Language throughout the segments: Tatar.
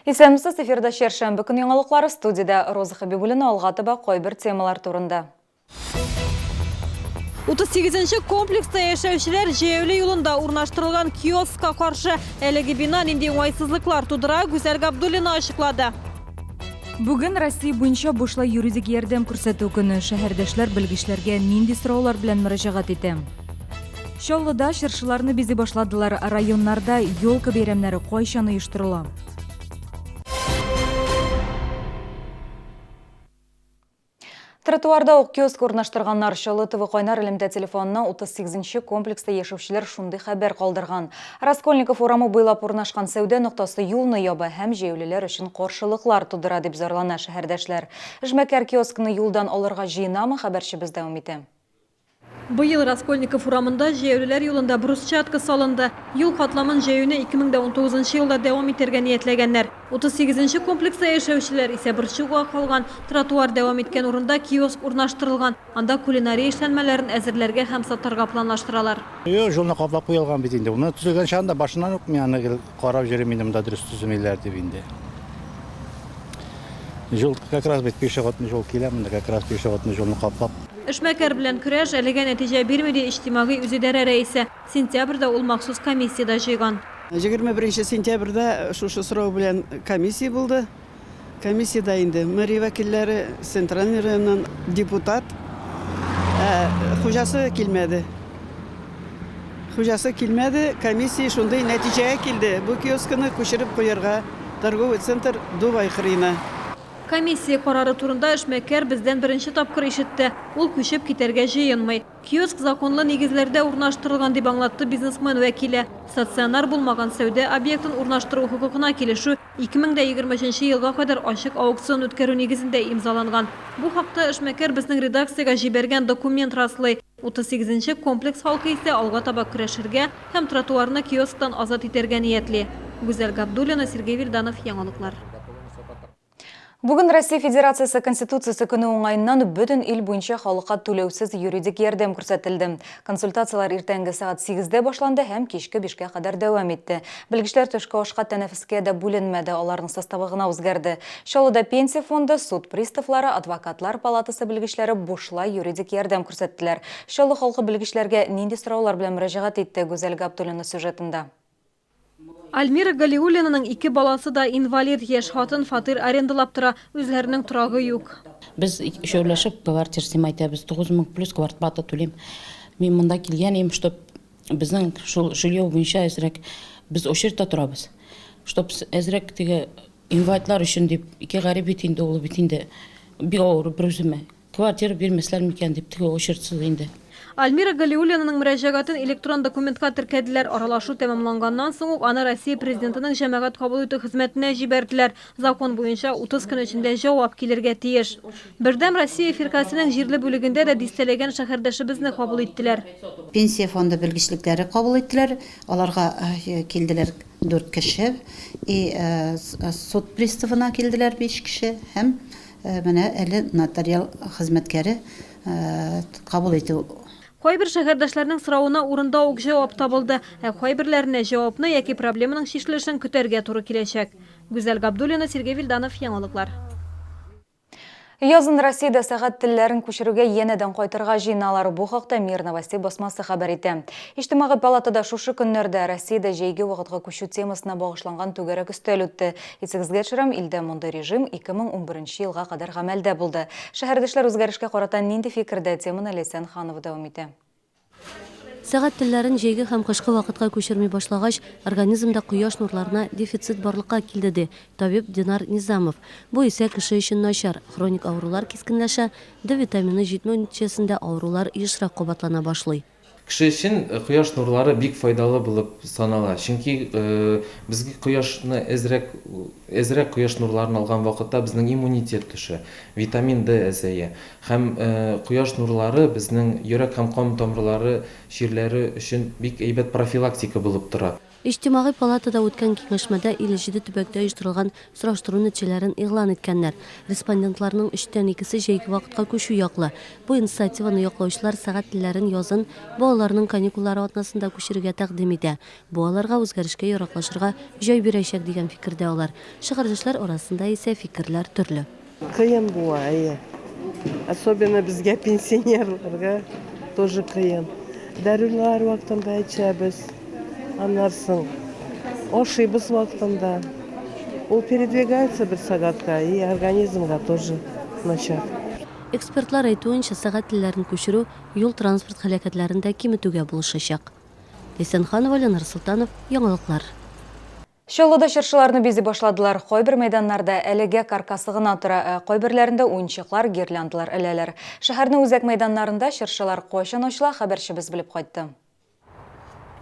Исәнмесез, эфирда чәршәмбе көн яңалыклары, студиядә Роза Хәбибуллина, алга таба кайбер темалар турында. 38 нче комплекста яшәүчеләр җәяүле юлында урнаштырылган киоскка каршы. Әлеге бина нинди уңайсызлыклар тудыра, Гүзәл Габдуллина ачыклады. Бүген Россия буенча бушлай юридик ярдәм күрсәтү көне. Шәһәрдәшләр белгечләргә нинди сораулар белән мөрәҗәгать итә? Чаллыда чыршыларны бизи башладылар. Районнарда елка бәйрәмнәре кайчан оештырыла? Тротуарда ук киоск урнаштырганнар. Чаллы ТВ кайнар элемтә телефонына 38 нче комплекста яшәүчеләр шундый хәбәр калдырган. Раскольников урамы буйлап урнашкан сәүдә ноктасы юлны яба һәм җәяүлеләр өчен каршылыклар тудыра, дип зарлана шәһәрдәшләр. Эшмәкәр киоскны юлдан алырга җыенамы, хәбәрчебез дәвам итә. Быел Раскольников урамында җәяүлеләр юлында брусчатка салынды. Юл катламын җәюне 2019 нчы елда дәвам итәргә ниятләгәннәр. 38 нче комплекста яшәүчеләр исә борчуга калган. Тротуар дәвам иткән урында киоск урнаштырылган, анда кулинария эшләнмәләрен әзерләргә һәм сатарга планлаштыралар. Юк, юлны каплап куелган бит инде. Моны төзегән чагында башыннан ук мин аны гел карап йөрим инде, монда дөрес төземиләр дип инде. Юл как раз бит пешеходный юл килә монда, как раз пешеходный юлны каплап. Эшмәкәр белән көрәш әлегә нәтиҗә бирми, ди иҗтимагый үзидарә рәисе. Сентябрьдә ул махсус комиссия дә җыйган. 21 нче сентябрьдә шушы сорау белән комиссия булды. Комиссиядә инде мэрия вәкилләре, Центральный районнан депутат, ә хуҗасы килмәде. Хуҗасы килмәде, комиссия шундый нәтиҗәгә килде, бу киоскны күчереп куярга торговый центр Дубай кырыена. Комиссия карары турында эшмәкәр бездән беренче тапкыр ишетте. Ул күчеп китәргә җыенмый. Киоск законлы нигезләрдә урнаштырылган, дип аңлатты бизнесмен вәкиле. Стационар булмаган сәүдә объектын урнаштыру хокукына килешү 2023 елга кадәр ачык аукцион үткәрү нигезендә имзаланган. Бу хакта эшмәкәр безнең редакциягә җибәргән документ раслый. 38 нче комплекс халкы исә алга таба көрәшергә һәм тротуарны киосктан азат итәргә ниятли. Гүзәл Габдуллина, Сергей Вильданов, Яңалыклар. Бүген Россия Федерациясе Конституциясе көне уңаеннан бөтен ил буенча халыкка түләүсез юридик ярдәм күрсәтелде. Консультацияләр иртәнге сәгать сигездә башланды һәм кичке бишкә кадәр дәвам итте. Белгечләр төшке ашка тәнәфескә дә бүленмәде, аларның составы гына үзгәрде. Чаллыда Пенсия фонды, суд приставлары, адвокатлар палатасы белгечләре бушлай юридик ярдәм күрсәттеләр. Чаллы халкы белгечләргә нинди сораулар белән мөрәҗәгать итте, Гүзәл Габдуллина сюжетында. Альмира Галиуллинаның ике баласы да инвалид. Яшь хатын фатир арендалап тора, үзләренең торагы юк. Без өчәүләшеп квартир снимать итәбез, 9000 плюс квартплата түлим. Мин монда килгән идем, чтоб безнең шул жилье буенча әзрәк без очередьта торабыз. Чтоб әзрәк теге инвалидлар өчен дип, ике гарип бит инде ул бит инде бик авыр бер үземә. Квартира бирмәсләр микән дип теге очередьсыз инде. Альмира Галиуллинаның мөрәҗәгатен электрон документка теркәделәр. Аралашу тәмамланганнан соң ук аны Россия Президентының җәмәгать кабул итү хезмәтенә җибәрделәр. Закон буенча 30 көн эчендә җавап килергә тиеш. Бердәм Россия фиркасенең җирле бүлегендә дә дистәләгән шәһәрдәшебезне кабул иттеләр. Пенсия фонды белгечлекләре кабул иттеләр. Аларга килделәр дүрт кеше. И суд приставына килделәр биш кеше һәм Менә әле нотариаль хезмәткәре кабул итү. Кайбер шәһәрдәшләрнең соравына урында ук җавап табылды, ә кайберләренә җавапны яки проблеманың чишелешен көтәргә туры киләчәк. Гүзәл Габдуллина, Сергей Вильданов, Яңалыклар. Язын Россиядә сәгать телләрен күчерүгә янәдән кайтырга җыеналар. Бу хакта Мир новостей басмасы хәбәр итә. Иҗтимагый палатада шушы көннәрдә Россиядә җәйге вакытка күчү темасына багышланган түгәрәк өстәл үтте. Исегезгә төшерәм, илдә мондый режим 2011 елга кадәр гамәлдә булды. Шәһәрдәшләр үзгәрешкә карата нинди фикердә, теманы Ләйсән Ханова дәвам итә. Сәгать телләрен җәйге һәм кышкы вакытка күчерми башлагач, организмда кояш нурларына дефицит барлыкка килде, ди табиб Динар Низамов. Бу исә кеше өчен начар, хроник авырулар кискенләшә, Д витамины җитмәү нәтиҗәсендә авырулар ешрак кабатлана башлый. Кеше өчен кояш нурлары бик файдалы булып санала, чөнки безгә кояшны әзрәк әзрәк кояш нурларын алган вакытта безнең иммунитет төшә, витамин Д әзәя. Һәм кояш нурлары безнең йөрәк һәм кан тамырлары чирләре өчен бик әйбәт профилактика булып тора. Иҗтимагый палатада үткән киңәшмәдә 57 төбәктә оештырылган сораштыру нәтиҗәләрен игълан иткәннәр. Респондентларның өчтән икесе җәйге вакытка күчү яклы. Бу инициативаны яклаучылар сәгать телләрен язын, балаларның каникуллары атнасында күчерергә тәкъдим итә. Бу аларга үзгәрешкә яраклашырга җай бирәчәк, дигән фикердә алар. Шәһәрдәшләр арасында исә фикерләр төрле. Кыен була, әйе. Особенно безгә, пенсионерларга, тоже кыен. Дарулар вакытында эчәбез. Аннан соң ашыйбыз вакытында. Ул передвигается бер сәгатькә и организмга тоже начар. Экспертлар әйтүенчә, сәгать телләрен күчерү юл-транспорт һәлакәтләрен дә киметүгә булышачак. Ләйсән Ханова, Ленар Солтанов, Яңалыклар. Чаллыда чыршыларны бизи башладылар. Кайбер мәйданнарда әлегә каркасы гына тора, ә кайберләрендә уенчыклар, гирляндалар эләләр. Шәһәрнең үзәк мәйданнарында чыршылар кайчан ачыла, хәбәрчебез белеп кайтты.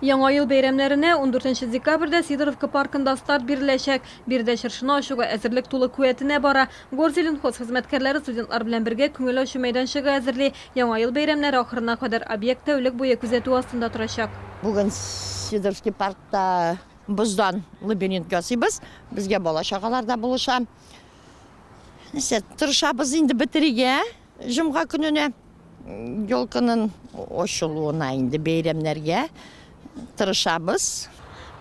Яңа ел бәйрәмнәренә ундүртенче декабрьдә Сидоровка паркында старт биреләчәк. Биредә чыршыны ачуга әзерлек тулы куәтенә бара. Горзеленхоз хезмәткәрләре студентлар белән бергә күңел ачу мәйданчыгы әзерли. Яңа ел бәйрәмнәре ахырына кадәр объект тәүлек буе күзәтү астында торачак. Бүген Сидоровский паркта Боздан лабиринт ясыйбыз. Безгә бала-чагалар да булыша. Нәрсә, тырышабыз инде бетерергә җомга көненә. Елканың ачылуына инде бәйрәмнәргә тырышабыз.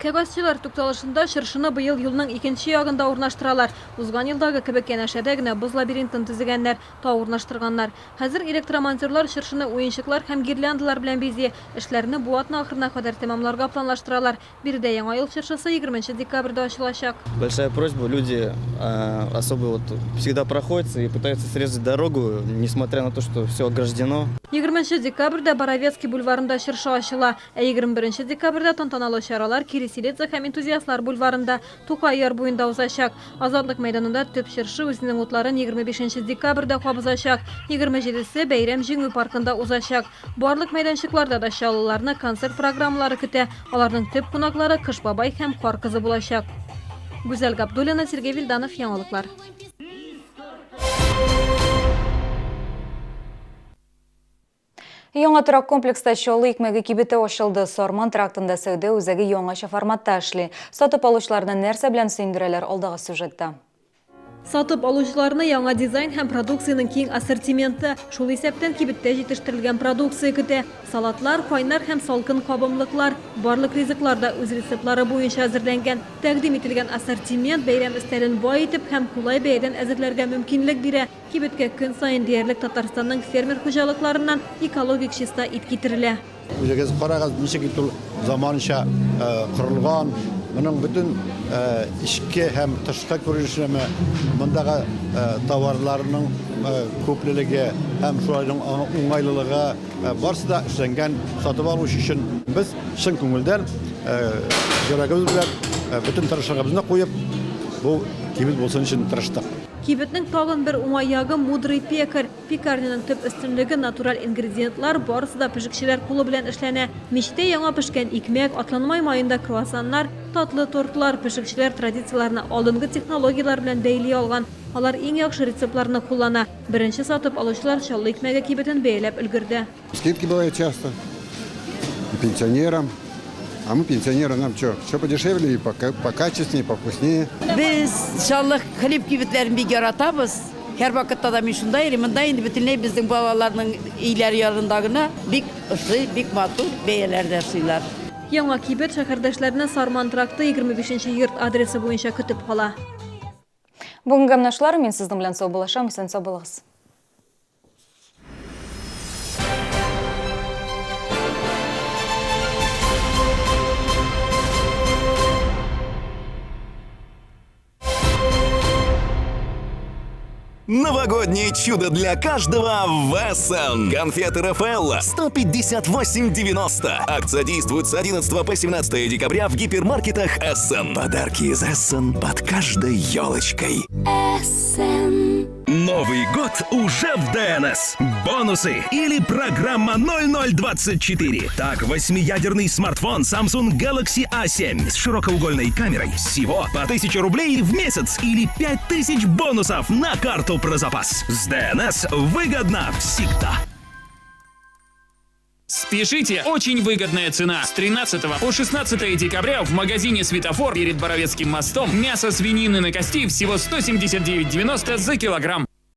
Кәгазьчеләр тукталышында чыршыны быел юлның икенче ягында урнаштыралар. Узган елдагы кебек янәшәдә генә боз лабиринтын төзегәннәр, тау урнаштырганнар. Хәзер электромонтерлар чыршыны уенчыклар һәм гирляндалар белән бизи. Эшләрне бу атна ахырына кадәр тәмамларга планлаштыралар. Биредә Яңа ел чыршысы егерменче декабрьдә ачылачак. Большая просьба, люди особо вот всегда проходятся и пытаются срезать дорогу, несмотря на то, что все ограждено. Егерменче декабрьдә Боровецкий бульварында чыршы ачыла, ә егерме беренче декабрьдә тантаналы чаралар Киреселидзе һәм Энтузиастлар бульварында, Тукай яр буенда узачак. Азатлык мәйданында төп чыршы үзенең утларын 25 декабрьдә кабызачак, 27-се бәйрәм Җиңү паркында узачак. Барлык мәйданчыкларда да чаллыларны концерт программалары көтә. Аларның төп кунаклары Кыш бабай һәм Кар кызы булачак. Гүзәл Габдуллина, Сергей Вильданов, Яңалыклар. Яңа торак комплекста Чаллы икмәге кибете ачылды. Сарман трактында сәүдә үзәге яңача форматта эшли. Сатып алучыларны нәрсә белән сөендерәләр алдагы сюжетта. Сатып алучыларны яңа дизайн һәм продукциянең киң ассортименты, шул исәптән кибеттә җитештерелгән продукция көтә. Салатлар, кайнар һәм салкын кабымлыклар, барлык ризыклар да үз рецептлары буенча әзерләнгән. Тәкъдим ителгән ассортимент бәйрәм өстәлен бай итеп һәм кулай бәядән әзерләргә мөмкинлек бирә. Кибеткә көн саен диярлек Татарстанның фермер хуҗалыкларыннан экологик чиста ит китерелә. Үзегез карагыз, ничек итеп ул заманча корылган. Моның бөтен эчке һәм тышкы күренешеме, мондагы товарларның күплелеге һәм шулайның уңайлылыгы барысы да эшләнгән сатып алучы өчен. Без чын күңелдән, йөрәгебез белән бөтен тырышлыгыбызны куеп, бу кибет булсын өчен тырыштык. Кибетнең тагын бер уңай ягы, Мудрый пекарь. Пекарняның төп өстенлеге, натураль ингредиентлар, барысы да пешекчеләр кулы белән эшләнә. Мичтә яңа пешкән икмәк, атланмай маенда круассаннар, татлы тортлар, пешекчеләр традицияләрне алдынгы технологияләр белән бәйли алган. Алар иң яхшы рецептларны куллана. Беренче сатып алучылар Чаллы икмәге кибетен бәяләп өлгерде. Скидки бывают часто. И пенсионерам. А мы пенсионеры, нам что, все подешевле и покачественнее, повкуснее. Без Чаллы хлеб кибетләрен бик яратабыз. Һәрвакытта да мин шунда йөрим. Монда инде бөтенләй безнең балаларның өйләре янында гына бик ошый, бик матур, бәяләр дә ошыйлар. Яңа кибет шәһәрдәшләрне Сарман тракты 25 нче йорт адресы буенча көтеп кала. Бүгенгә менә шулар. Мин сезнең белән саубуллашам. Исән-сау булыгыз. Новогоднее чудо для каждого в Эссен. Конфеты Рафаэлло 158,90. Акция действует с 11 по 17 декабря в гипермаркетах Эссен. Подарки из Эссен под каждой елочкой. Эссен. Новый год уже в ДНС. Бонусы или программа 0024. Так, восьмиядерный смартфон Samsung Galaxy A7 с широкоугольной камерой всего по 1000 рублей в месяц или 5000 бонусов на карту про запас. С ДНС выгодно всегда. Спешите, очень выгодная цена. С 13 по 16 декабря в магазине «Светофор» перед Боровецким мостом мясо свинины на кости всего 179,90 за килограмм.